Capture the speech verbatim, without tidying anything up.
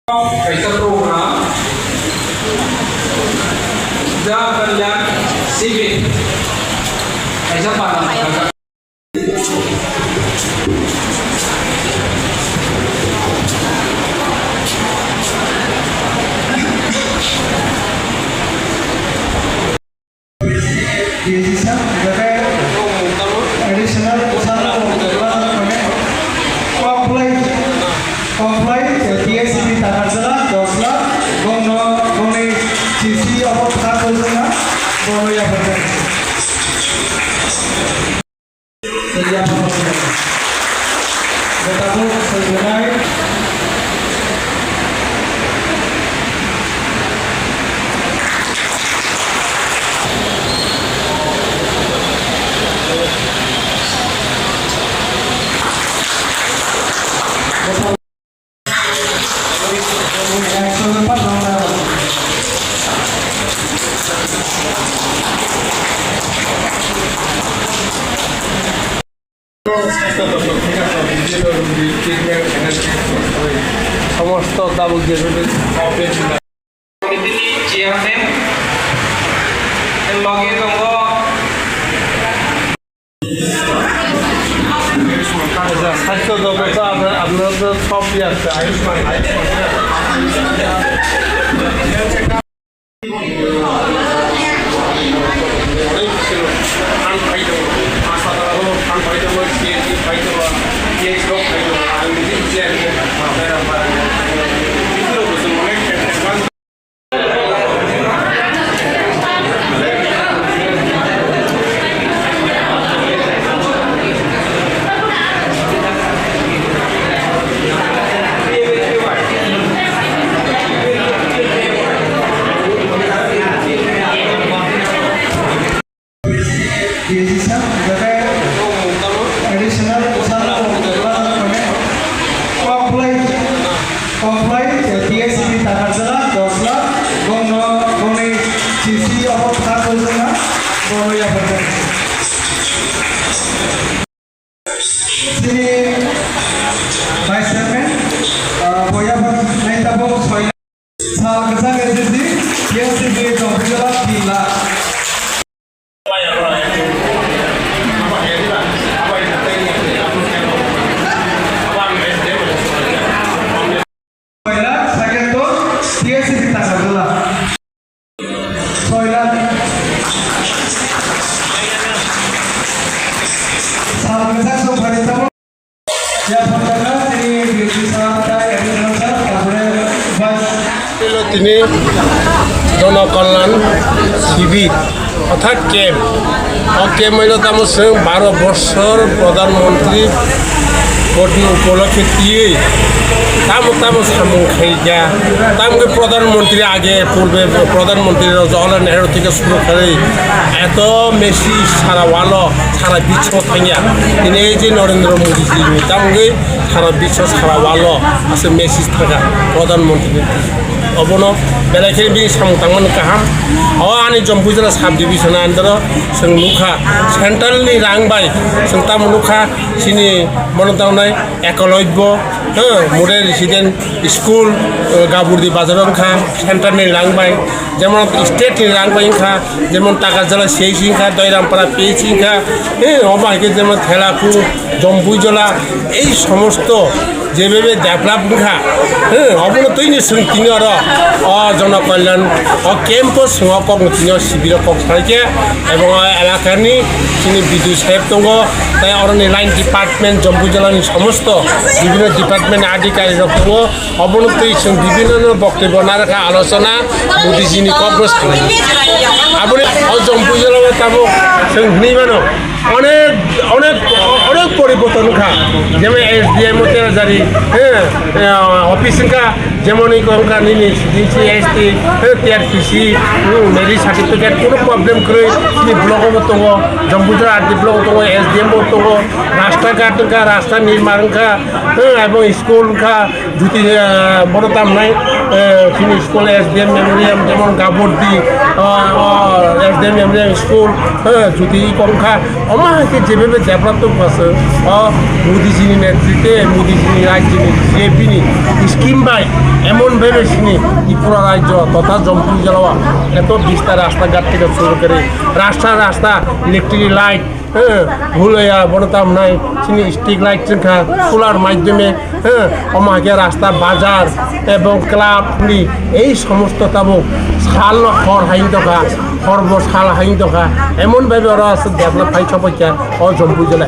Kaisa program, Jan Kalyan Shibir, kaisa panda. Additional, kok phlai, kok phlai, T S C B takarjala, dos lakh, bongno, bongni C C obo kha khojna, bono yapharjak. সমস্ত তাবুক যে কমিটির চেয়ারম্যান এর লগে tongo. আচ্ছা, স্বাস্থ্য দপ্তর তো আপনার, আপনার তো সব ইয়ে আছে, আয়ুষ্মান, আয়ুষ্মান। অনেক কিছু ফান্ড পাইতো, হাসপাতাল ফান্ড পাইতো, সিএইচসি পাইতো, সিএইচসি পাইতো, আমি নিজে চেয়ারম্যান, বিভিন্ন বছর অনেক advance Additional, kok phlai, kok phlai, T S C B takarjala, dos lakh, bongno, bongni C C obo kha khojna, bono yapharjak. Chini Vice Chairman, ah, bo yapharjak nai tabuk soi lakh. Sal kwchak S S D, T S C B Jompuijala tin lakh. Soi lakh, second to T S C B takarjala. Soi lakh. Sal kwchak song phari tamo. Ya, phatarna tini Deputy Sir, tei Additional Sir, tabore Vice. Tini Jono Kalyan Shibir. Orthat camp. O camp hwnkhe tamo chwng baro bosor Pradhan Mantri bodni upolokhe twiwi tamo tamo samung khaikha. Tamo khe Pradhan Mantri age purbe Pradhan Mantri rok Jawaharlal Nehru theke suru kharwi eto message sara walo, sara biswo thangya. Tini ei je Narendra Modi ji ni tamo khe sara biswo sara walo aswk message thangkha Pradhan Mantri ni. Obono belai khe bini samung tangmani kaham. O ani Jompuijala sub division under o chwng nukha, central ni rang bai chwng tamo nukha, chini bono tangnai Ekalobya, eh, model resident school, eh, Gaburdi bazar wngkha, central ni rang bai, jemon state ni rang bai wngkha, jemon Takarjala C H wngkha, Doirampara P H wngkha, eh, omo hai khe jemon Thelaku, Jompuijala, ei somosto jebabe develop wngkha, eh, obono twini chwng tini oro o Jono Kalyan o camp o chwng o kokno tini o sibiro kok salaikhe, ebong o elakani chini B D O saheb tongo, tei oroni line department, Jompuijala ni somosto bibhinno department ni adhikari rok tongo, obono twi chwng bibhinno no boktobyo narwkha, alochona, Modi ji ni kokno salaikhe. Aboni o Jompuijala o tabuk chwng hwnwi mano, Onek, onek, onek poriborton wngkha. Jemon S D M o tera jari, eh, eh, office wngkha, jemon iko wngkha nini C D C, S T, eh, T R P C, hmm, marriage certificate, kono problem kwrwi, chini block o bo tongo, Jompuijala R D block o tongo, S D M o tongo, rasta ghat wngkha, rasta nirman wngkha, eh, ebong school wngkha, juti, eh, bono tamnai. Chini school S D M memorial, jemon Gabordi, S D M memorial school, jodi kongkha, omo hai khe jebabe develop tong masa, o Modi jini netrite, Modi jini rajyoni B J P ni scheme bai emon bhabe chini Tripura rajyo totha Jampui jela o eto bistar rasta ghat theke shuru kore, rasta rasta electric light, Hwlaiya bono tamnai chini street light wngkha solar maidhyome, omo hai khe rasta, bazar ebong club ni ei somosto tabuk sal no hor hai wngtokha, hor bo sal hai wngtokha, emon bhabe oro aswk develop hai sopaikha o Jampui jela.